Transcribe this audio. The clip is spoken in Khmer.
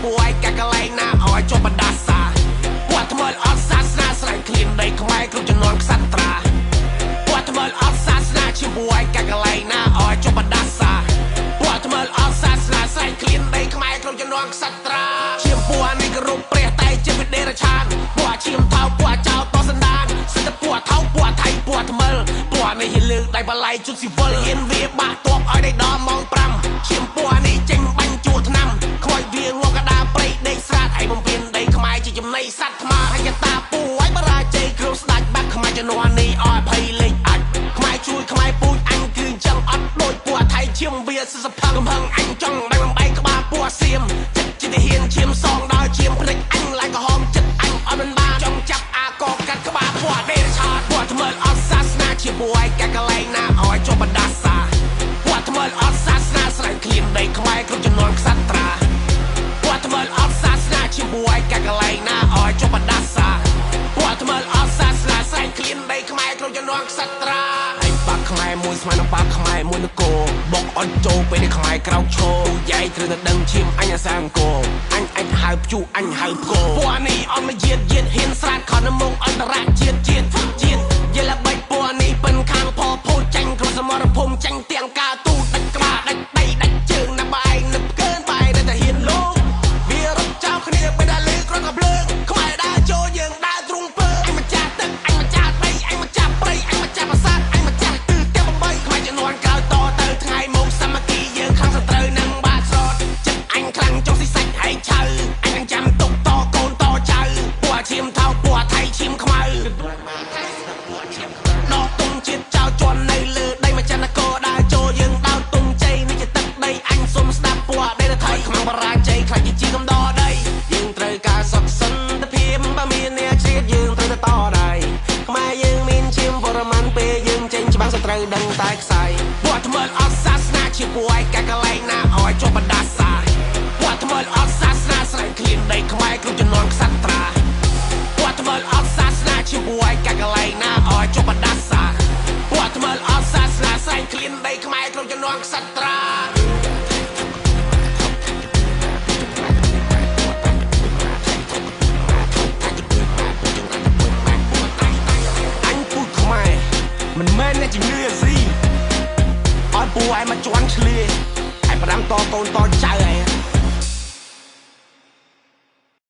ពួកឯងកាកន្លែងណាឲ្យជាប់បណ្ដាសាពួកថ្មិលអត់សាសនាស្រែកឃ្លានដីខ្មែរគ្រប់ជំនាន់ក្សត្រាពួកថ្មិលអត់សាសនាជាពួកឯងកាកន្លែងណាឲ្យជាប់បណ្ដាសាពួកថ្មិលអត់សាសនាស្រែកឃ្លានដីខ្មែរគ្រប់ជំនាន់ក្សត្រាឈាមពួកនេះគោរពព្រះតែជាវិដេរឆានពួកឈាមថោពួកចោលតសន្តានសិទ្ធិពួកថោពួកថៃពួកថ្មិលពួកនេះលើកដៃបល័យជុតស៊ីវិលហ៊ានវាបាក់តបឲ្យដល់ម៉ោង5ឈាមពួកនេះចេញបាញ់ជួឆ្នាំខ្មោចវាងកដាព្រៃដេកស្រាតឯបំពេញដីខ្មែរជាចំណៃសត្វថ្មហើយតាពូឲ្យបរាជ័យគ្រូស្ដាច់បាក់ខ្មែរជំនាន់នេះឲ្យភ័យលេចអាចខ្មែរជួយខ្មែរពូជអញគឺចឹងអត់ដូចពួកថៃឈាមវាសិសផឹងកំហឹងអញចង់បែកបំបែកក្បាលពួកសៀមចិត្តជាទាហានឈាមសងដល់ឈាមភ្លេចអញឡើងក្រហមចិត្តអញអត់មិនបានចង់ចាប់អាកកាត់ក្បាលពួកដេរឆាតពួកថ្មិលអត់សាសនាជាពួកឯងកាកន្លែងណាឲ្យជាប់បណ្ដាសាពួកថ្មិលអត់សាសនាស្រែកឃ្លានដីខ្មែរគ្រប់ជំនាន់ក្សត្រាពួកថ្មិលអត់សាសនាជាពួកឯងកាកន្លែងណាឲ្យជាប់បណ្ដាសាពួកថ្មិលអត់សាសនាស្រែកឃ្លានដីខ្មែរគ្រប់ជំនាន់ក្សត្រាឯងបាក់ខ្មែរមួយស្មើនឹងបាក់ខ្មែរមួយនគរបុកអត់ចូលពេលនេះខ្មែរក្រោកឈរយាយត្រូវតែដឹងឈាមអញអាសាអង្គរអញអាចហៅព្យុះអញហៅផ្គរពួកនេះអត់មកយាតយាតហ៊ានស្រាតខនមុខអន្តរជាតិជាតិជាតិយល់ល្បិចពួកនេះប៉ិនខាងផផូចាញ់ក្នុងសមរភូមិចាញ់ទាំងការទូដាច់ក្បាលដាច់ដៃដាច់ជើងណាបែងនឹកកើនបែរតែហ៊ានលោកវារត់ចោលគ្នាពេលដែលលើក្រកភ្លើងខ្មែរដើរចូលយើងដើរទ្រុងពើអញម្ចាស់ទឹកអញម្ចាស់ដីអញម្ចាស់ព្រៃអញម្ចាស់ប្រាសាទអញម្ចាស់ទិសទាំង8ខ្មែរជំនាន់ក្រោយតទៅថ្ងៃមកសាមគ្គីយើងខ្លាំងសត្រូវនឹងបាស្រត់ចិត្តអញខ្លាំងចង់ស៊ីសាច់ហែងឆៅអញនឹងចាំទុកតកូនតចៅពួកឈាមថោពួកថៃឈាមខ្មៅដកទុំជាតិចោលជន់នៅលើដីម្ចាស់នគរដើរចូលយើងដោតទុំជ័យនេះជាទឹកដីអញសុំស្ដាប់ពួកដេរថៃខ្មាំងបរាជ័យខ្លាចជាកំដរដីយើងត្រូវការសុខសន្តិភាពបើមានអ្នកជ្រៀតយើងត្រូវតែតដៃខ្មែរយើងមានឈាមបរមานពេលយើងចេញច្បាំងសត្រូវដឹងតែខ្សែពួកថ្មិលអត់សាសនាជាពួកឯងកាកន្លែងណាឲ្យជាប់បណ្ដាសាពួកថ្មិលអត់សាសនាស្រែកឃ្លានដីខ្មែរគ្រប់ជំនាន់ក្សត្រាពួកថ្មិលអត់សាសនាជាពួកឯងកាកន្លែងណាឲ្យជាប់បណ្ដាសាពួកថ្មិលអត់សាសនាស្រែកឃ្លានដីខ្មែរគ្រប់ជំនាន់ក្សត្រាអញពូជខ្មែរមិនមែនអ្នកជំងឺអាស៊ីឲ្យពូឯងមកជន់ឆ្លៀឯងផ្ដាំតកូនតចៅឯង